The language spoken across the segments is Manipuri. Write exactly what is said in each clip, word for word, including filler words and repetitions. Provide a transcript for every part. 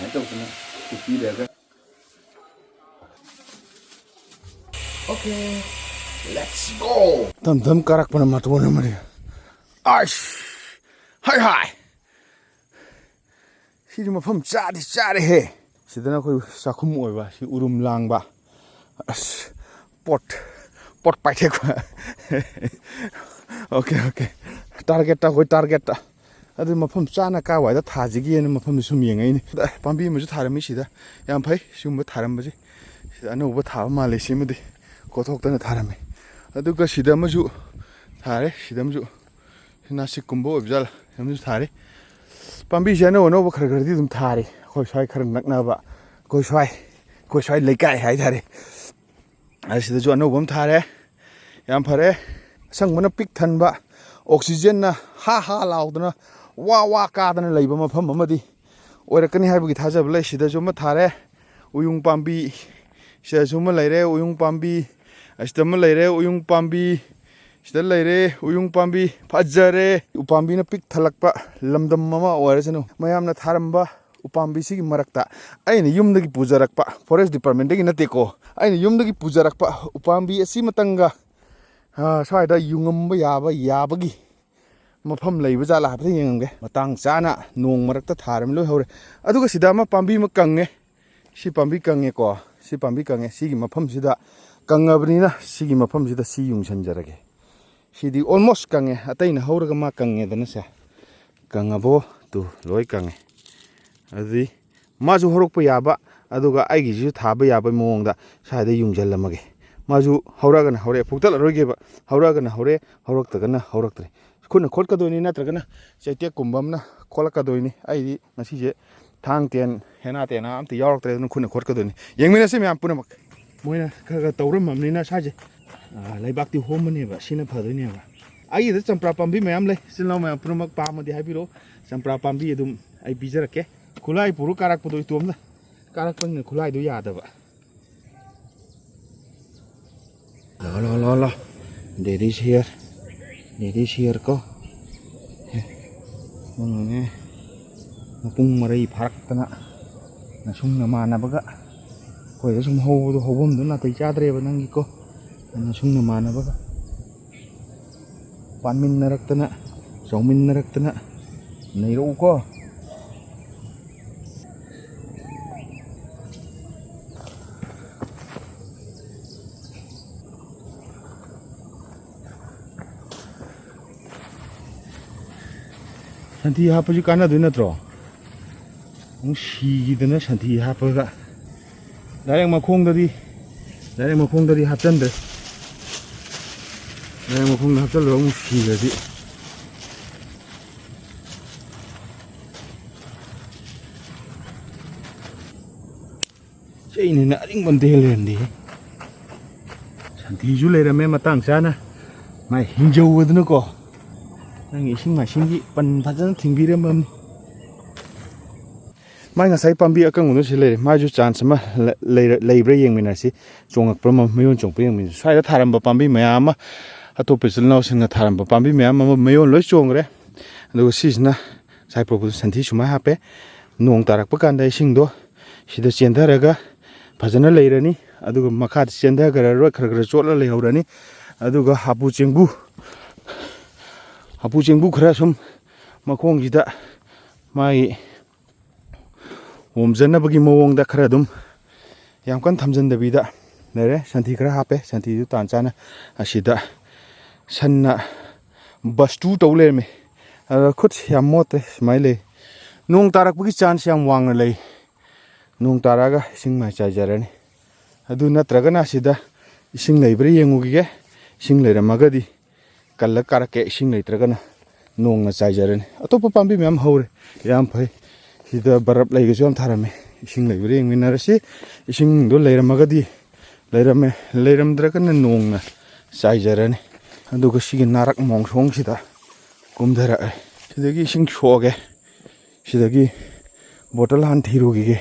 ꯁꯨꯃꯥꯏꯅ ꯇꯧꯗꯅ ꯀꯨꯞꯄꯤꯔꯒ꯫ Okay, let's go. ꯇꯝ ꯇꯝ ꯀꯥꯔꯛꯄꯅ ꯃꯇꯣꯟ ꯑꯃꯅꯤ꯫ ꯑꯁ! ꯍꯥꯏ ꯍꯥꯏ! ꯁꯤꯗꯤ ꯃꯐꯝ ꯆꯥꯗꯤ ꯆꯥꯔꯦꯍꯦ꯫ ꯁꯤꯗꯅ ꯑꯩꯈꯣꯏ ꯆꯥꯛꯈꯨꯝ ꯑꯣꯏꯕ, ꯁꯤ ꯎꯔꯨꯝ ꯂꯥꯡꯕ꯫ ꯑꯁ, ꯄꯣꯠ, ꯄꯣꯠ ꯄꯥꯏꯊꯦꯛꯄ꯫ Okay, okay. Target ꯇ, ꯑꯩꯈꯣꯏ target ꯇ꯫ ꯑꯗꯨ ꯃꯐꯝ ꯆꯥꯅ ꯀꯥꯏꯋꯥꯏꯗ ꯊꯥꯁꯤꯒꯦꯅ ꯃꯐꯝꯗꯨ ꯁꯨꯝ ꯌꯦꯡꯉꯛꯏꯅꯦ꯫ ꯑꯗ ꯄꯥꯝꯕꯤ ꯑꯃꯁꯨ ꯊꯥꯔꯝꯃꯤ ꯁꯤꯗ꯫ ꯌꯥꯝ ꯐꯩ ꯁꯤꯒꯨꯝꯕ ꯊꯥꯔꯝꯕꯁꯦ꯫ ꯁꯤꯗ ꯑꯅꯧꯕ ꯊꯥꯕ ꯃꯥꯜꯂꯦ ꯁꯤꯃꯗꯤ꯫ ꯀꯣꯊꯣꯛꯇꯅ ꯊꯥꯔꯝꯃꯤ꯫ ꯑꯗꯨꯒ ꯁꯤꯗ ꯑꯃꯁꯨ ꯊꯥꯔꯦ, ꯁꯤꯗ ꯑꯃꯁꯨ꯫ ꯅꯥꯁꯤꯛꯀꯨꯝꯕ ꯑꯣꯏꯕ ꯖꯥꯠꯂ? ꯌꯥꯝꯁꯨ ꯊꯥꯔꯤ꯫ ꯄꯥꯝꯕꯤꯁꯦ ꯑꯅꯧ ꯑꯅꯧꯕ ꯈꯔ ꯈꯔꯗꯤ ꯑꯗꯨꯝ ꯊꯥꯔꯤ꯫ ꯑꯩꯈꯣꯏ ꯁ꯭ꯋꯥꯏ ꯈꯔ ꯅꯛꯅꯕ, ꯑꯩꯈꯣꯏ ꯁ꯭ꯋꯥꯏ, ꯑꯩꯈꯣꯏ ꯁ꯭ꯋꯥꯏ ꯂꯩꯀꯥꯏ ꯍꯥꯏꯇꯥꯔꯦ꯫ ꯑꯁꯤꯗꯁꯨ ꯑꯅꯧꯕ ꯑꯃ ꯊꯥꯔꯦ꯫ ꯌꯥꯝ ꯐꯔꯦ꯫ ꯑꯁꯪꯕꯅ ꯄꯤꯛ ꯊꯟꯕ, oxygen ꯅ ꯍꯥ ꯍꯥ ꯂꯥꯎꯗꯅ, ꯋꯥ ꯋꯥ ꯀꯥꯗꯅ ꯂꯩꯕ ꯃꯐꯝ ꯑꯃꯗꯤ ꯑꯣꯏꯔꯛꯀꯅꯤ ꯍꯥꯏꯕꯒꯤ ꯊꯥꯖꯕ ꯂꯩ꯫ ꯁꯤꯗꯁꯨ ꯑꯃ ꯊꯥꯔꯦ, ꯎꯌꯨꯡ ꯄꯥꯝꯕꯤ꯫ ꯁꯤꯗꯁꯨ ꯑꯃ ꯂꯩꯔꯦ, ꯎꯌꯨꯡ ꯄꯥꯝꯕꯤ꯫ ꯑꯁꯤꯗ ꯑꯃ ꯂꯩꯔꯦ, ꯎꯌꯨꯡ ꯄꯥꯝꯕꯤ꯫ ꯁꯤꯗ ꯂꯩꯔꯦ ꯎꯌꯨꯡ ꯄꯥꯝꯕꯤ, ꯐꯖꯔꯦ꯫ ꯎꯄꯥꯝꯕꯤꯅ ꯄꯤꯛ ꯊꯜꯂꯛꯄ ꯂꯝꯗꯝ ꯑꯃ ꯑꯣꯏꯔꯁꯅꯨ꯫ ꯃꯌꯥꯝꯅ ꯊꯥꯔꯝꯕ ꯎꯄꯥꯝꯕꯤꯁꯤꯒꯤ ꯃꯔꯛꯇ ꯑꯩꯅ ꯌꯨꯝꯗꯒꯤ ꯄꯨꯖꯔꯛꯄ, forest department ꯇꯒꯤ ꯅꯠꯇꯦꯀꯣ, ꯑꯩꯅ ꯌꯨꯝꯗꯒꯤ ꯄꯨꯖꯔꯛꯄ ꯎꯄꯥꯝꯕꯤ ꯑꯁꯤꯃꯇꯪꯒ, ꯑ, ꯁ꯭ꯋꯥꯏꯗ ꯌꯨꯡꯉꯝꯕ ꯌꯥꯕ, ꯌꯥꯕꯒꯤ ꯃꯐꯝ ꯂꯩꯕ ꯖꯥꯠꯂꯥ ꯍꯥꯏꯐꯦꯠ ꯌꯦꯡꯉꯝꯒꯦ꯫ ꯃꯇꯥꯡ ꯆꯥꯅ ꯅꯣꯡ ꯃꯔꯛꯇ ꯊꯥꯔꯝꯃꯤ, ꯂꯣꯏ ꯍꯧꯔꯦ꯫ ꯑꯗꯨꯒ ꯁꯤꯗ ꯑꯃ ꯄꯥꯝꯕꯤ ꯑꯃ ꯀꯪꯉꯦ꯫ ꯁꯤ ꯄꯥꯝꯕꯤ ꯀꯪꯉꯦꯀꯣ, ꯁꯤ ꯄꯥꯝꯕꯤ ꯀꯪꯉꯦ꯫ ꯁꯤꯒꯤ ꯃꯐꯝꯁꯤꯗ ꯀꯪꯉꯕꯅꯤꯅ ꯁꯤꯒꯤ ꯃꯐꯝꯁꯤꯗ ꯁꯤ ꯌꯨꯡꯁꯟꯖꯔꯒꯦ꯫ ꯁꯤꯗꯤ almost ꯀꯪꯉꯦ, ꯑꯇꯩꯅ ꯍꯧꯔꯒ ꯃꯥ ꯀꯪꯉꯦꯗꯅ ꯁꯦ꯫ ꯀꯪꯉꯕꯣ? ꯇꯨ, ꯂꯣꯏ ꯀꯪꯉꯦ꯫ ꯑꯗꯨꯗꯤ ꯃꯥꯁꯨ ꯍꯧꯔꯛꯄ ꯌꯥꯕ, ꯑꯗꯨꯒ ꯑꯩꯒꯤꯁꯤꯁꯨ ꯊꯥꯕ ꯌꯥꯕꯒꯤ ꯃꯑꯣꯡꯗ ꯁ꯭ꯋꯥꯏꯗ ꯌꯨꯡꯁꯤꯜꯂꯝꯃꯒꯦ꯫ ꯃꯥꯁꯨ ꯍꯧꯔꯛꯑꯒꯅ ꯍꯧꯔꯛꯑꯦ, ꯐꯨꯛꯇꯠꯂꯔꯣꯏꯒꯦꯕ꯫ ꯍꯧꯔꯛꯑꯒꯅ ꯍꯧꯔꯛꯑꯦ, ꯍꯧꯔꯛꯇ꯭ꯔꯒꯅ ꯍꯧꯔꯛꯇ꯭ꯔꯦ꯫ ꯈꯨꯠꯅ ꯈꯣꯠꯀꯗꯣꯏꯅꯤ, ꯅꯠꯇ꯭ꯔꯒꯅ ꯆꯩꯇꯦꯛꯀꯨꯝꯕ ꯑꯃꯅ ꯈꯣꯠꯂꯛꯀꯗꯣꯏꯅꯤ꯫ ꯑꯩꯗꯤ ꯉꯁꯤꯁꯦ ꯊꯥꯡ ꯇꯦꯟ, ꯍꯦꯅꯥ ꯇꯦꯅꯥ ꯑꯝꯇ ꯌꯥꯎꯔꯛꯇ꯭ꯔꯦ, ꯑꯗꯨꯅ ꯈꯨꯠꯅ ꯈꯣꯠꯀꯗꯣꯏꯅꯤ꯫ ꯌꯦꯡꯃꯤꯟꯅꯁꯤ ꯃꯌꯥꯝ ꯄꯨꯝꯅꯃꯛ꯫ ꯃꯣꯏꯅ ꯈꯔ ꯈꯔ ꯇꯧꯔꯝꯃꯕꯅꯤꯅ ꯁ꯭ꯋꯥꯏꯁꯦ, ꯑ, ꯂꯩꯕꯥꯛꯇꯤ ꯍꯣꯝꯃꯅꯦꯕ, ꯁꯤꯅ ꯐꯗꯣꯏꯅꯦꯕ꯫ ꯑꯩꯒꯤꯗ ꯆꯝꯄ꯭ꯔꯥ ꯄꯥꯝꯕꯤ ꯃꯌꯥꯝ ꯂꯩ, ꯏꯆꯤꯜ ꯏꯅꯥꯎ ꯃꯌꯥꯝ ꯄꯨꯝꯅꯃꯛ ꯄꯥꯝꯃꯗꯤ ꯍꯥꯏꯕꯤꯔꯛꯑꯣ, ꯆꯝꯄ꯭ꯔꯥ ꯄꯥꯝꯕꯤ ꯑꯗꯨꯝ ꯑꯩ ꯄꯤꯖꯔꯛꯀꯦ꯫ ꯈꯨꯠꯂꯥꯏ ꯄꯨꯔ ꯀꯥꯔꯛꯄꯗꯣ ꯏꯇꯣꯝꯗ ꯀꯥꯔꯛꯄꯅꯤꯅ ꯈꯨꯠꯂꯥꯏꯗꯣ ꯌꯥꯗꯕ꯫ ꯂꯣ, ꯂꯣ, ꯂꯣ, ꯂꯣ꯫ Daddy is here꯫ Daddy is here ꯀꯣ꯫ ꯍꯦ꯫ ꯎꯝ, ꯃꯄꯨꯡ ꯃꯔꯩ ꯐꯥꯔꯛꯇꯅ ꯅꯁꯨꯡ ꯅꯃꯥꯟꯅꯕꯒ ꯑꯩꯈꯣꯏꯗ ꯁꯨꯝ ꯍꯧꯕꯗꯣ, ꯍꯧꯐꯝꯗꯣ ꯅꯥꯇꯩ ꯆꯥꯗ꯭ꯔꯦꯕ ꯅꯪꯒꯤꯀꯣ꯫ ꯅꯁꯨꯡ ꯅꯃꯥꯟꯅꯕꯒ ꯄꯥꯟꯃꯤꯟꯅꯔꯛꯇꯅ, ꯆꯥꯎꯃꯤꯟꯅꯔꯛꯇꯅ ꯅꯩꯔꯛꯎꯀꯣ꯫ ꯁꯟꯊꯤ ꯍꯥꯞꯄꯁꯤ ꯀꯥꯟꯅꯗꯣꯏ ꯅꯠꯇ꯭ꯔꯣ? ꯑꯃꯨꯛ ꯁꯤꯈꯤꯗꯅ ꯁꯟꯊꯤ ꯍꯥꯞꯄꯒ꯫ ꯗꯥꯏꯔꯦꯛ ꯃꯈꯣꯡꯗꯗꯤ, ꯗꯥꯏꯔꯦꯛ ꯃꯈꯣꯡꯗꯗꯤ ꯍꯥꯞꯆꯤꯟꯗ꯭ꯔꯦ꯫ ꯗꯥꯏꯔꯦꯛ ꯃꯈꯣꯡꯗ ꯍꯥꯞꯆꯤꯜꯂꯒ ꯑꯃꯨꯛ ꯁꯤꯈ꯭ꯔꯗꯤ꯫ ꯆꯩꯅꯤꯅ ꯑꯔꯤꯡꯕ ꯑꯝꯇ ꯍꯦꯛ ꯂꯩꯔꯝꯗꯦꯍꯦ꯫ ꯁꯟꯊꯤꯁꯨ ꯂꯩꯔꯝꯃꯦ ꯃꯇꯥꯡ ꯆꯥꯅ꯫ ꯃꯥꯏ ꯍꯤꯡꯖꯧ ꯑꯗꯨꯅꯀꯣ, ꯅꯪꯒꯤ ꯏꯁꯤꯡ ꯃꯥꯏꯁꯤꯡꯒꯤ ꯄꯟ ꯐꯖꯅ ꯊꯤꯡꯕꯤꯔꯝꯃꯕꯅꯤ꯫ ꯃꯥꯏ ꯉꯁꯥꯏ ꯄꯥꯝꯕꯤ ꯑꯀꯪꯕꯗꯨ ꯁꯤ ꯂꯩꯔꯦ꯫ ꯃꯥꯏꯁꯨ ꯆꯥꯟꯁ ꯑꯃ ꯂ-, ꯂꯩꯔ-, ꯂꯩꯕ꯭ꯔꯥ ꯌꯦꯡꯃꯤꯟꯅꯁꯤ꯫ ꯆꯣꯡꯉꯛꯄ꯭ꯔꯥ, ꯃ-, ꯃꯌꯣꯟ ꯆꯣꯡꯉꯛꯄ꯭ꯔꯥ ꯌꯦꯡꯃꯤꯟꯅꯁꯤ꯫ ꯁ꯭ꯋꯥꯏꯗ ꯊꯥꯔꯝꯕ ꯄꯥꯝꯕꯤ ꯃꯌꯥꯝ ꯑꯃ, ꯑꯇꯣꯞꯄ ꯏꯆꯤꯜ ꯏꯅꯥꯎꯁꯤꯡꯅ ꯊꯥꯔꯝꯕ ꯄꯥꯝꯕꯤ ꯃꯌꯥꯝ ꯑꯃ ꯃꯌꯣꯟ ꯂꯣꯏ ꯆꯣꯡꯈ꯭ꯔꯦ꯫ ꯑꯗꯨꯒ ꯁꯤꯁꯤꯅ ꯉꯁꯥꯏ ꯄꯨꯔꯛꯄꯗ ꯁꯟꯊꯤ ꯁꯨꯃꯥꯏꯅ ꯍꯥꯞꯄꯦ꯫ ꯅꯣꯡ ꯇꯥꯔꯛꯄ ꯀꯥꯟꯗ ꯏꯁꯤꯡꯗꯣ ꯁꯤꯗ ꯆꯦꯟꯊꯔꯒ ꯐꯖꯅ ꯂꯩꯔꯅꯤ꯫ ꯑꯗꯨꯒ ꯃꯈꯥꯗ ꯆꯦꯟꯊꯈ꯭ꯔꯔꯣꯏ, ꯈꯔ ꯈꯔ ꯆꯣꯠꯂ ꯂꯩꯍꯧꯔꯅꯤ꯫ ꯑꯗꯨꯒ ꯍꯥꯄꯨ ꯆꯦꯡꯕꯨ, ꯍꯥꯄꯨ ꯆꯦꯡꯕꯨ ꯈꯔ ꯁꯨꯝ ꯃꯈꯣꯡꯁꯤꯗ ꯃꯥꯒꯤ ꯑꯣꯝꯖꯅꯕꯒꯤ ꯃꯑꯣꯡꯗ ꯈꯔ ꯑꯗꯨꯝ ꯌꯥꯝ ꯀꯟꯅ ꯊꯝꯖꯤꯟꯗꯕꯤꯗ ꯂꯩꯔꯦ꯫ ꯁꯟꯊꯤ ꯈꯔ ꯍꯥꯞꯄꯦ꯫ ꯁꯟꯊꯤꯗꯨ ꯇꯥꯟ ꯆꯥꯅ ꯑꯁꯤꯗ ꯁꯟꯅ ꯕꯁꯇꯨ ꯇꯧ ꯂꯩꯔꯝꯃꯦ꯫ ꯑꯗ ꯈꯨꯠ ꯌꯥꯝ ꯃꯣꯠꯇꯦ꯫ ꯁꯨꯃꯥꯏꯅ ꯂꯩ꯫ ꯅꯣꯡ ꯇꯥꯔꯛꯄꯒꯤ ꯆꯥꯟꯁ ꯌꯥꯝ ꯋꯥꯡꯅ ꯂꯩ꯫ ꯅꯣꯡ ꯇꯥꯔꯛꯑꯒ ꯏꯁꯤꯡ ꯃꯥꯏ ꯆꯥꯏꯖꯔꯅꯤ꯫ ꯑꯗꯨ ꯅꯠꯇ꯭ꯔꯒꯅ ꯑꯁꯤꯗ ꯏꯁꯤꯡ ꯂꯩꯕ꯭ꯔꯥ ꯌꯦꯡꯉꯨꯈꯤꯒꯦ꯫ ꯏꯁꯤꯡ ꯂꯩꯔꯝꯃꯒꯗꯤ ꯀꯜꯂ ꯀꯥꯔꯛꯀꯦ꯫ ꯏꯁꯤꯡ ꯂꯩꯇ꯭ꯔꯒꯅ ꯅꯣꯡꯅ ꯆꯥꯏꯖꯔꯅꯤ꯫ ꯑꯇꯣꯞꯄ ꯄꯥꯝꯕꯤ ꯃꯌꯥꯝ ꯍꯧꯔꯦ, ꯌꯥꯝ ꯐꯩ꯫ ꯁꯤꯗ ꯕꯔꯞ ꯂꯩꯒꯁꯨ ꯌꯥꯝ ꯊꯥꯔꯝꯃꯦ꯫ ꯏꯁꯤꯡ ꯂꯩꯕ꯭ꯔꯥ ꯌꯦꯡꯃꯤꯟꯅꯔꯁꯤ꯫ ꯏꯁꯤꯡꯗꯣ ꯂꯩꯔꯝꯃꯒꯗꯤ ꯂꯩꯔꯝꯃꯦ, ꯂꯩꯔꯝꯗ꯭ꯔꯒꯅ ꯅꯣꯡꯅ ꯆꯥꯏꯖꯔꯅꯤ꯫ ꯑꯗꯨꯒ ꯁꯤꯒꯤ ꯅꯥꯔꯛ ꯃꯣꯡꯁꯣꯡꯁꯤꯗ ꯀꯨꯝꯊꯔꯛꯑꯦ꯫ ꯁꯤꯗꯒꯤ ꯏꯁꯤꯡ ꯁꯣꯛꯑꯒꯦ꯫ ꯁꯤꯗꯒꯤ ꯕꯣꯇꯜ ꯍꯥꯟꯅ ꯊꯤꯔꯨꯈꯤꯒꯦ꯫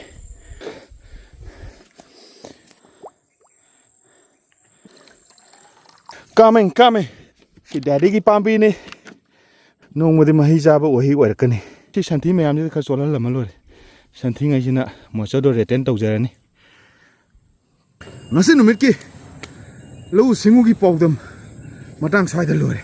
Coming, coming. ꯁꯤ ꯗꯦꯗꯤꯒꯤ ꯄꯥꯝꯕꯤꯅꯤ꯫ ꯅꯣꯡꯃꯗꯤ ꯃꯍꯩ ꯆꯥꯕ ꯎꯍꯩ ꯑꯣꯏꯔꯛꯀꯅꯤ꯫ ꯁꯤ ꯁꯟꯊꯤ ꯃꯌꯥꯝꯁꯤꯗ ꯈꯔ ꯆꯣꯠꯍꯜꯂꯝꯃ ꯂꯣꯏꯔꯦ꯫ ꯁꯟꯊꯤꯉꯩꯁꯤꯅ moisture ꯗꯣ retain ꯇꯧꯖꯔꯅꯤ꯫ ꯉꯁꯤ ꯅꯨꯃꯤꯠꯀꯤ ꯂꯧꯎ ꯁꯤꯡꯎꯒꯤ ꯄꯥꯎꯗꯝ ꯃꯇꯥꯡ ꯁ꯭ꯋꯥꯏꯗ ꯂꯣꯏꯔꯦ꯫